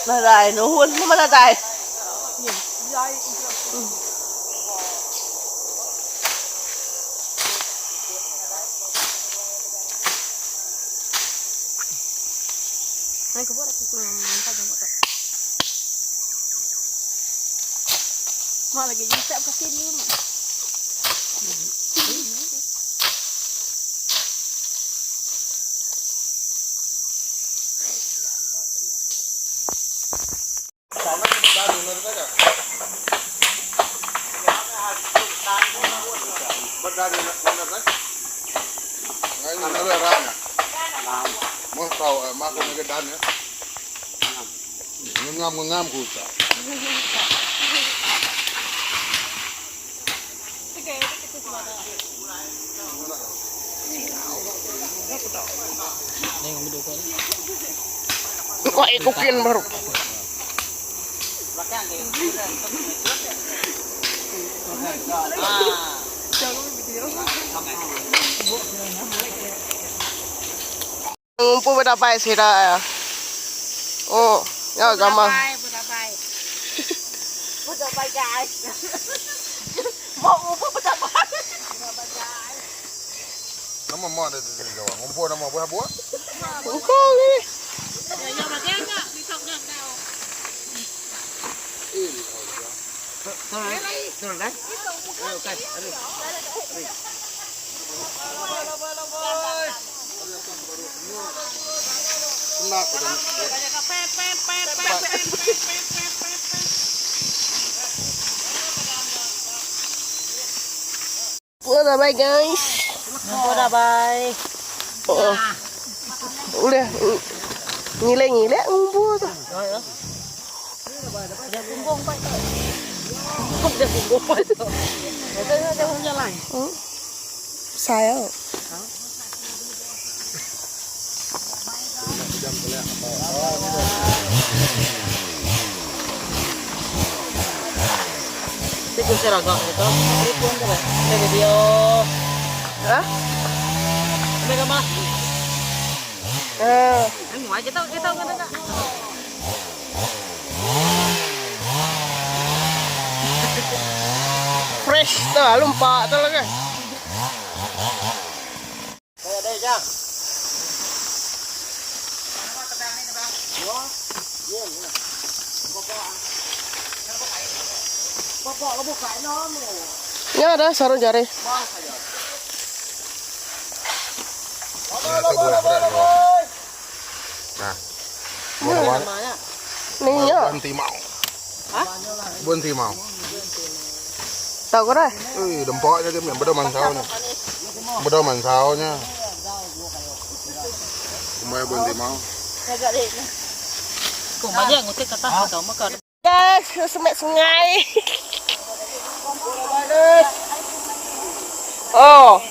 Nadai nuhun pun nadai. Kok ikutin baru. Ngumpul bedabai sida iya. Oh, nya gambar. Bedabai, bedabai. Bedabai guys. Mau ngumpul bedabai. Nama mak dia tu gawa? Ngumpul nama buah buah? Ngumpul ni. Ya, bagian nya, pisau nya kau. Bye bye guys. Bye bye. Oh. Ulih ngilek-ngilek ngumpul tu. Saya. Hah? Eh. Fresh tu lalu empak tu lagi. Nya ada sarung jari. Ni nya. Bun timau. Tau ke dah? Eh, dempak nya dia bedau mansau nya. Bedau mansau nya. Kumbai bun timau. Guys, semek sungai. Oh.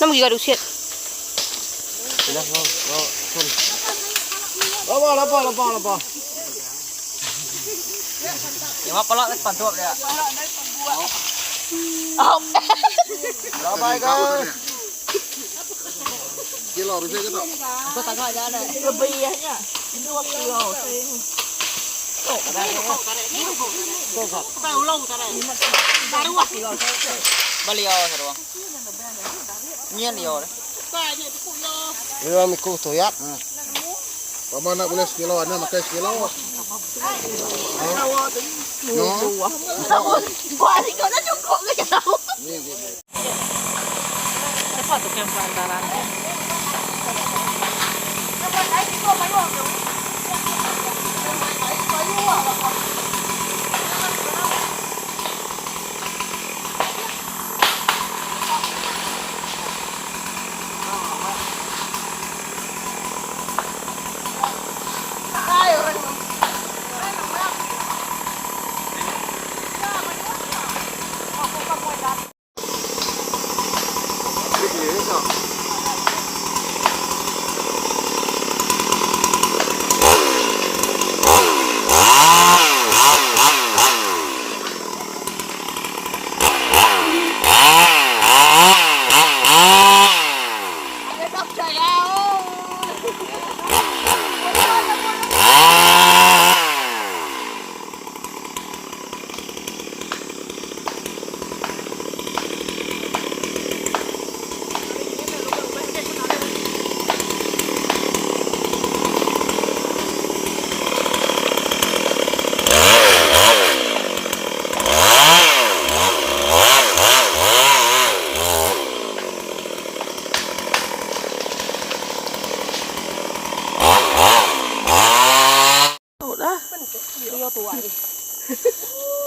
Nama giga dusit. Kilo bisi ke tu? Lebih nya. 2 kilo. Pama nak boleh sekilo, anda makan sekilo. No. Buat ni kau dah cukup ke jauh. Ni ni. Cepat tu kan pelantaran.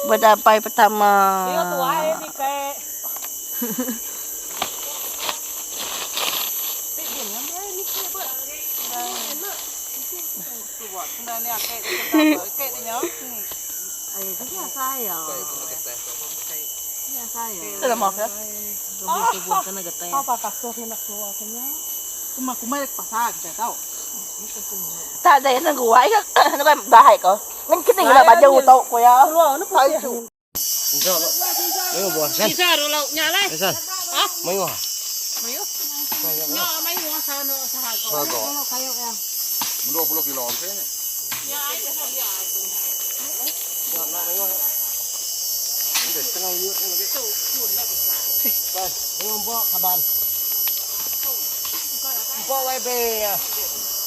Bedapai pertama. Tak ada yang guai ke bahai ko. Ngan kini lah baju tau ko ya. Dua puluh kilo ni.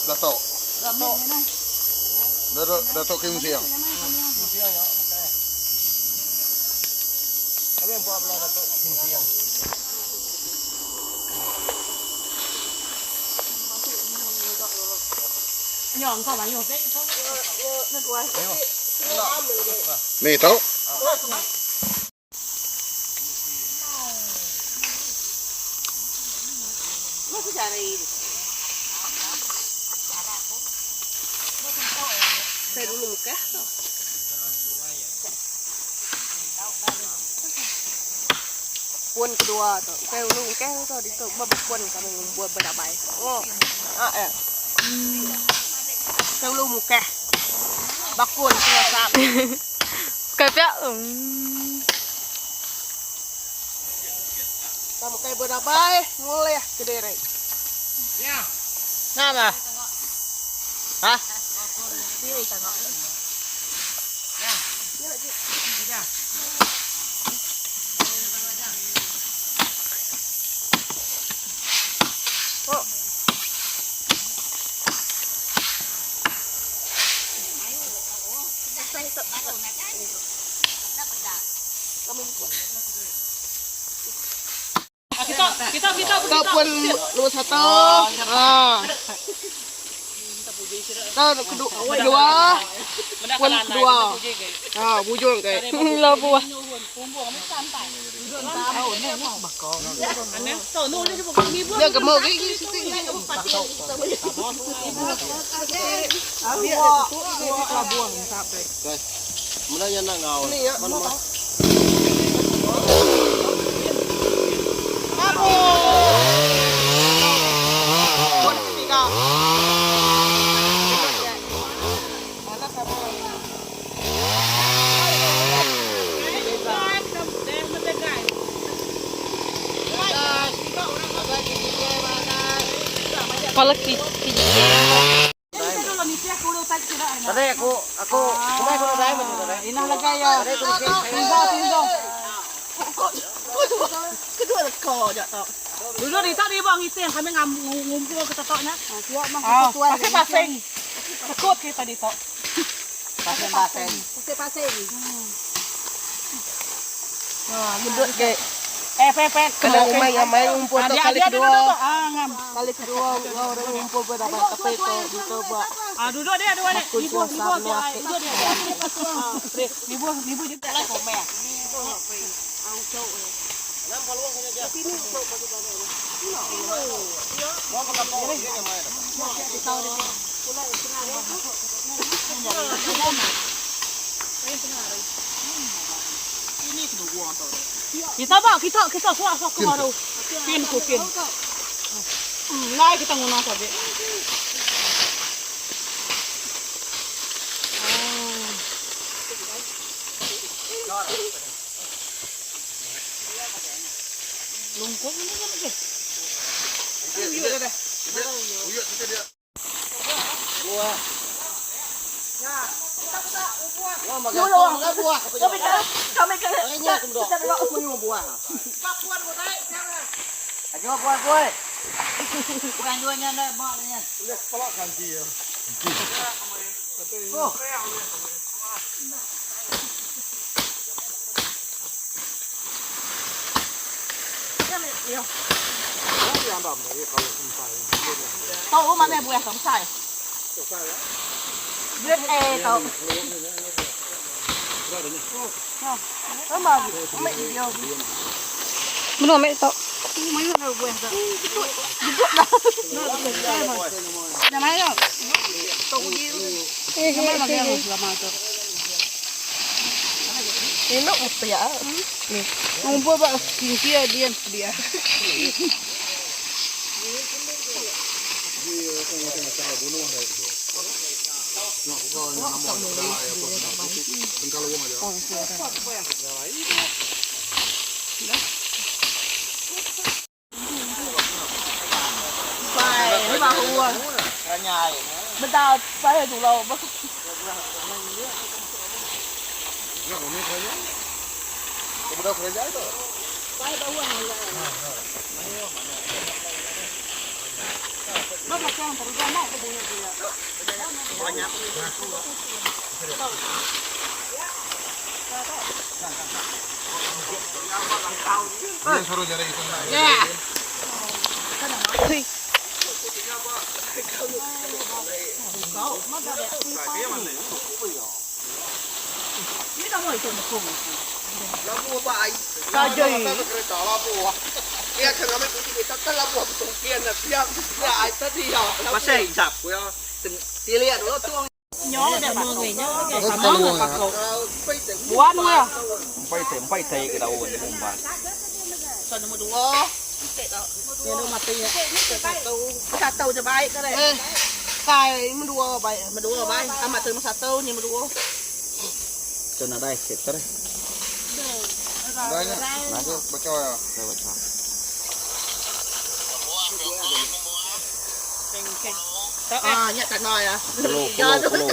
Datuk. Datuk Datuk Kim Siang. Ni tau. Quân kedua tu. Kai ulu kai tu di tu berkun kami buat berdabai. Oh. Ah eh. Kai ulu muka. Bakun sap. Kai pia. Kamu kai berdabai mulai kedere. Ya. Nama. Ha? Kita pun nombor satu. Ah. Kita kedua, kedua. Pun kedua. Ah, bujung kayak. Lo buah. Dia gemuk gigi situ. Mana yang nak ngau? Mana mana? Pun ketiga. Tadi aku aku kumai aku dah macam tadi. Inah lagi ya. Tinzo tinzo. Kedua lekor je tau. Dulu di tadi bang itu yang kami ngam ngumpul ke tetoknya. Ah, pasing pasing. Sekut kita di tok. Pasing pasing. Pasing-pasing. Ah, mundut ke. Eh, pe pe. Kena umai ngamai ngumpul tu kali kedua. Ah, ngam. Kali kedua orang ngumpul berapa tapi tu itu buat. Ah, duduk dia dua ni. Ibu, ibu dia. Duduk dia. Ibu, ibu juga lah komen. Kita ba kita kita suak suak kemaru. Kin ku kin. Ngai kita nguna saja. Lungkuk ini kan ke? Tao mà mẹ buat không sai. Biết e tao. Nó mà mẹ nhiều. Belum ambil tok. Mấy người buat tak? Dah mai dah. Eh, Mai makan lama tu. Ini nak mesti ya. Ngumpul pak skincare dia dia. Phải mà hùa. Bên ta phải chủ lầu bắt. Dia suruh cari itu. Buat nuai. Pai cái đầu mình mùng bàn. Satu je baik ke deh. Kai mendua baik, mendua baik. Amat tu satu ni mendua. Cho nó đây, xịt tới đây. Đây nhá. Baca ya. Đây baca. À, nhặt cả nồi à. Kelu, kelu, kelu.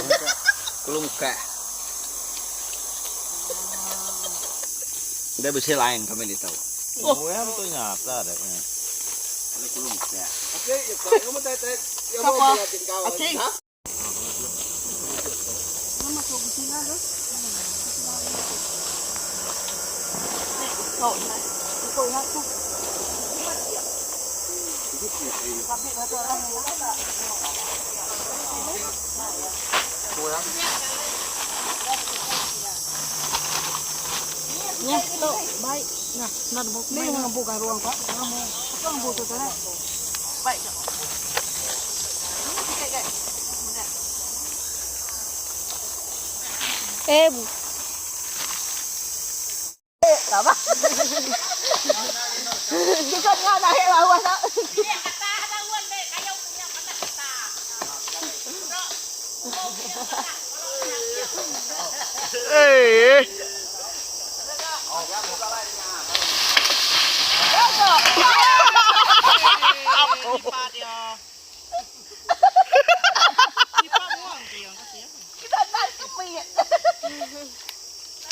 Kelu muka. Dia bersih lain kami di tahu. Oh, betul nyata deh. Kelu muka. Siapa? Acing. Ni yang bukan ruang pak. Kamu butuh tu Baik. Eh, bu. Kita nggak naik lawan tak. Eh.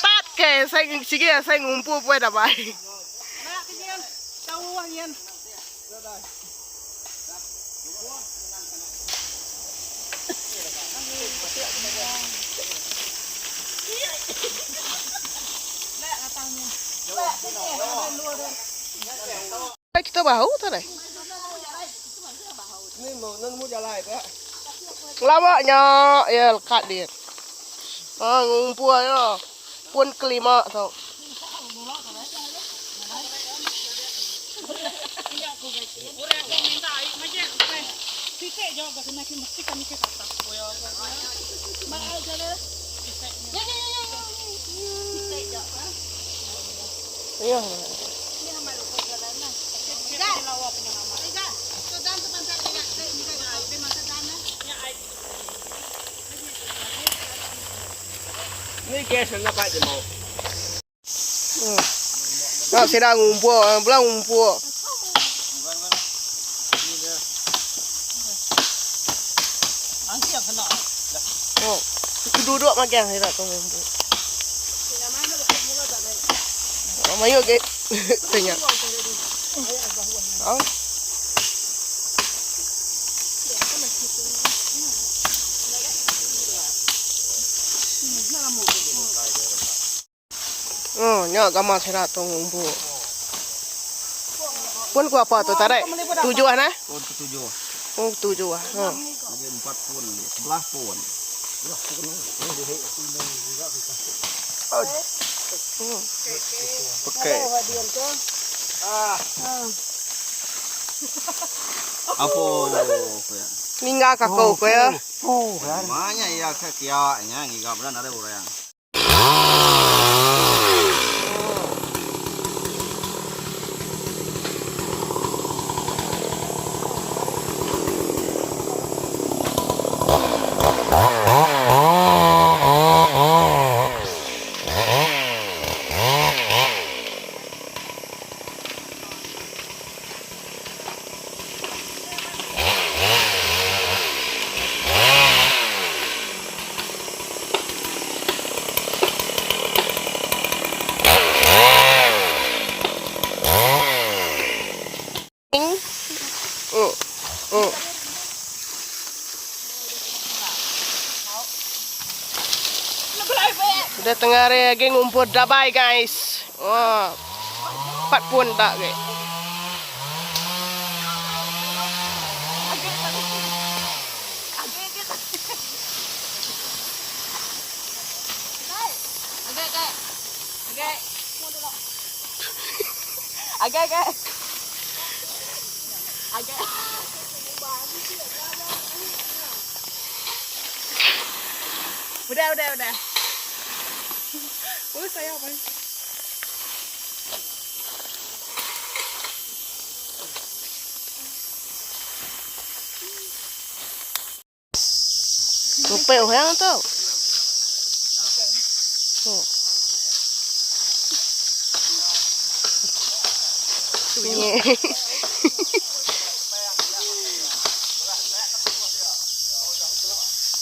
Tat ke saya sikit saya ngumpul pun dah baik. Nak kenyan, tahu nyen. Kita bau tu deh. Lama nya ya lekat dia. Ha ngumpul ya. Pun kelima tu. Ya. Nak sida ngumpul, bela ngumpul. Oh, duduk magang sida tu ngumpul. Oh, mayuh ke tanya. Oh. Oh, nya gambar sida tu ngumpul. Pun ku apa tu tarik? Tujuh ah nah? Pun ketujuh. Oh, tujuh ah. Ha. Lagi empat pun, sebelah pun. Pakai. Apa? Ningga ka kau ko ya. Banyak ya kia nya ngiga beran ada orang. Udah tengah hari lagi ngumpul dabai guys. Wah. Empat pun tak ke. Udah, udah, udah. Oh, saya apa? Ngepel orang tu. Oh. Ni.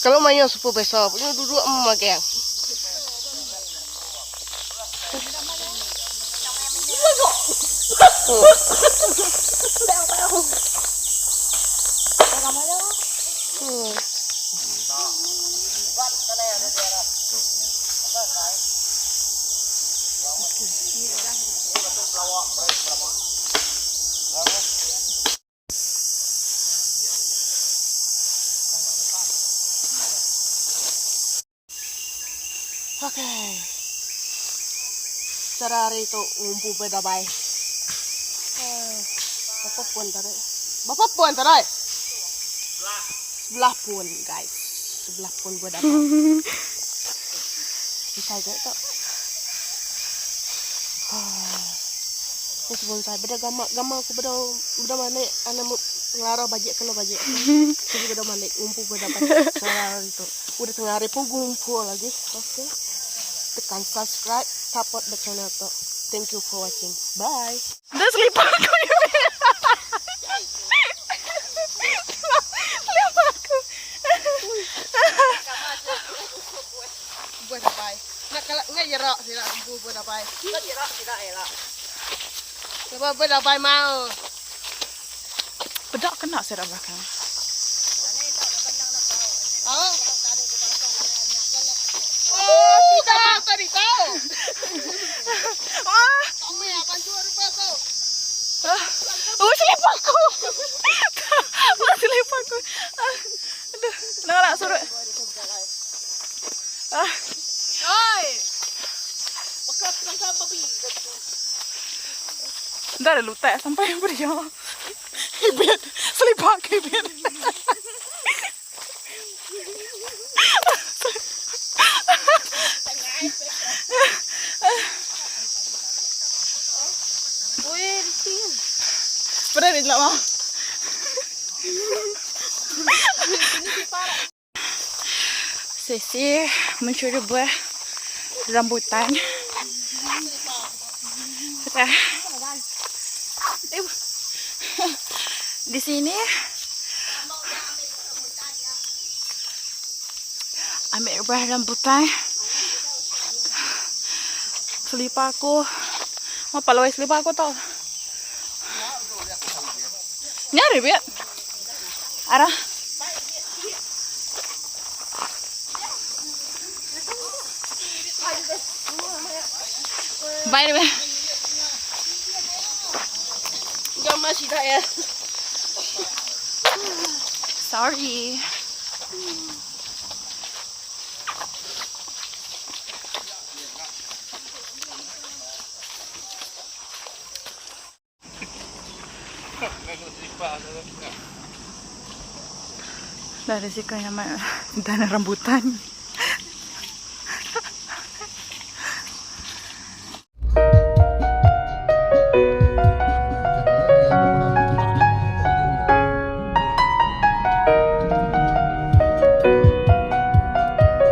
Kalau main super besar, punya duduk memakai. Hmm. Okay. Cara hari tu ngumpul berdabai. Eh, berapa pun tadi? Berapa pun tadi? Sebelah pun guys. Sebelah pun berdabai. Bisa je tak? Ni sebelum saya beda gambar gambar aku beda beda mana anak ngelara bajik kena bajik. Jadi beda mana ngumpul berdabai. Cara hari tu. Udah tengah hari pun ngumpul lagi. Okay. Tekan subscribe, support the channel tu. Thank you for watching. Bye. Dah selipar aku ni. Selipar aku. Buat dabai. Nak kalau nggak jerak sila bu buat dabai. Nggak jerak sila elak. Lepas buat dabai mau. Bedak kena saya dah belakang. Oh. Oh, tidak tadi tahu. Wah. Kami akan jual rupa kau. Ui. Selipar aku. Ba selipar aku. Aduh, nang nak surut. Ah. Oi. Baka tangkap babi. Dah ada lutak sampai beri. Ibit, selipar ke ibit. Pernah dia jelak mah. Sesi mencuri buah rambutan. Di sini ambil buah rambutan. Selipar aku. Mau palawai selipar aku tau. Nyari biar. Arah. Bye deh. Enggak masih dah ya. Sorry. Dah risiko yang dan rambutan.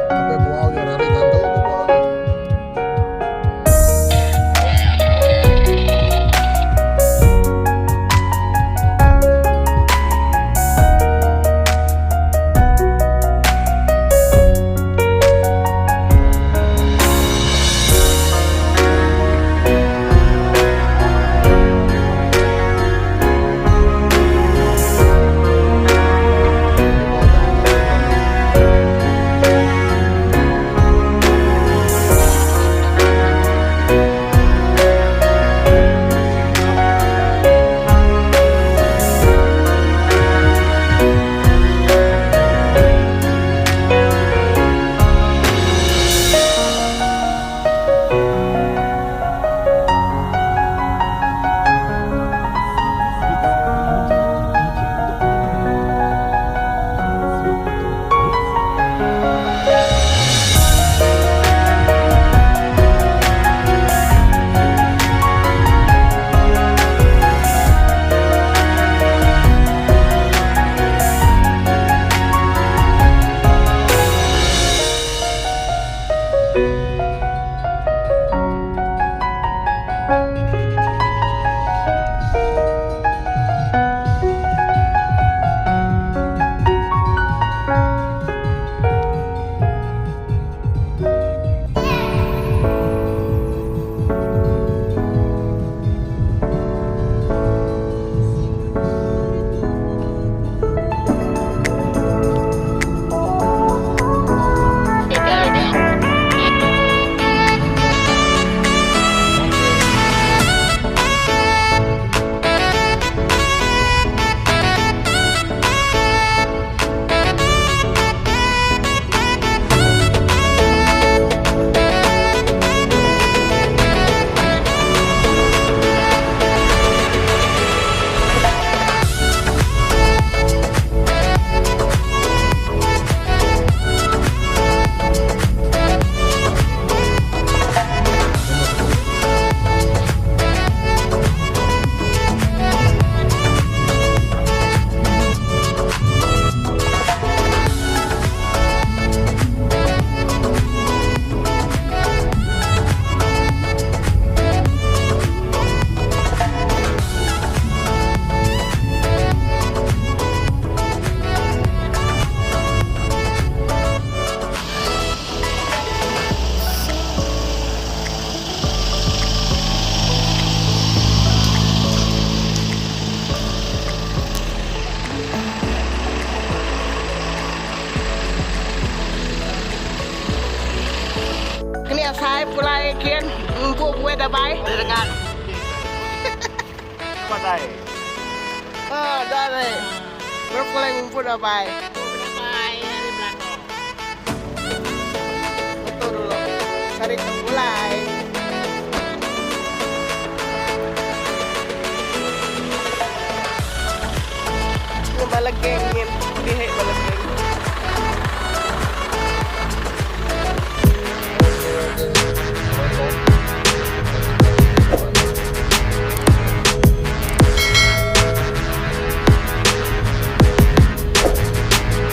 Sampai buaunya rari tanduk buaunya. Kini asai pulai kian empu buah dah bai. Dengan. Pandai. Oh, dah deh. Baru pulai ngumpul dah bai. Foto dulu. Cari pulai. Bala geng.